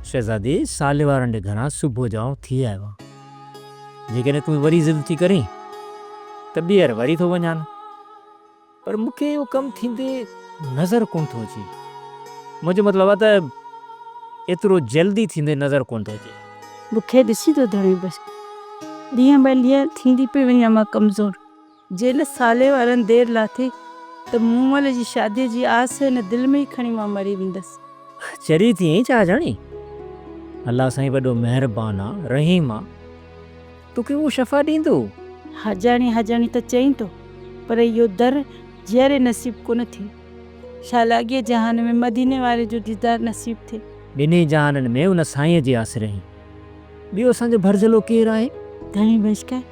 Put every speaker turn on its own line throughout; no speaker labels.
شهزادي صالح وارن جي گهران صبح جو آئون ٿي آيو آهيان. جيڪڏهن تون وري ضد ٿي ڪرين ته ٻيهر وري ٿو وڃان. پر مون کي اهو ڪم ٿيندي نظر ڪونه ٿو اچي. منهنجو مطلب آهي ته ايترو جلدي ٿيندي نظر ڪونه ٿو اچي.
مون کي ڏسي ٿو ڌڻي بس. ڏينهن به ڏينهن ٿيندي پئي وڃان مان ڪمزور. جيل صالح وارن دير لاٿي ته مومل جي شاديء جي آس هن دل ۾ ئي کڻي مان مري ويندس.
چري ٿي ائين ڇا جاني؟ الله سائين وڏو مهربان آ، رحيم آ، توکي اهو شفا ڏيندو.
حاجاڻي حاجاڻي ته چئين ٿو، پر اهو در جيئري نصيب ڪونه ٿئي. شال اڳئين جهان ۾ مديني واري جو ديدار نصيب ٿئي.
ٻنهي جهانن ۾ ان سائينء جي آسري آهين. ٻيو اسان جو ڀرجهلو ڪير آهي؟
ڌڻي بخش ڪري.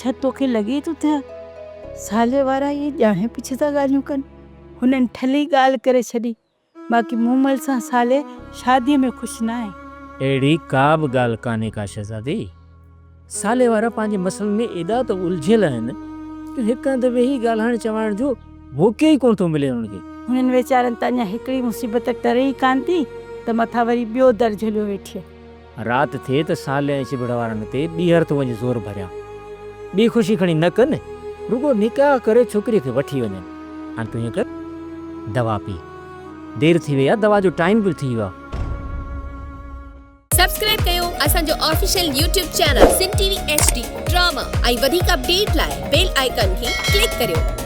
ڇا توکي لڳي ٿو ته صالح وارا اهي ڄاڻي پڇي ٿا ڳالهيون ڪن؟ هنن ٺلهي ڳالهه ڪري ڇڏي، باقي مومل سان صالح شاديء ۾ خوش ناهي.
اهڙي ڪا به ڳالهه ڪانهي ڪا شهزادي. صالح وارا پنهنجي مسئلن ۾ ايڏا ته الجهيل آهن جو هڪ هنڌ ويهي ڳالهائڻ چوائڻ جو موقعو ئي ڪونه ٿو ملي انهن کي.
هنن ويچارن ته اڃا هڪڙي مصيبت ٽري ئي ڪانه ٿي ته مٿان وري ٻيو در جهليو ويٺي.
رات ٿئي ته صالح ۽ چڀڙ وارن تي ٻيهر ٿو وڃي زور ڀريان. ٻي خوشي کڻي نه ڪن، رڳو نڪاح ڪري ڇوڪريء کي وٺي وڃن. هاڻ تون ائين ڪر، دوا پي. دير ٿي وئي آهي، دوا جو ٽائيم به ٿي ويو آهي.
سبسڪرائيب ڪيو اسان جو official YouTube channel Sindh T V H D drama ۽ وڌيڪ اپڊيٽ لاء بيل آئيڪان کي ڪلڪ ڪريو.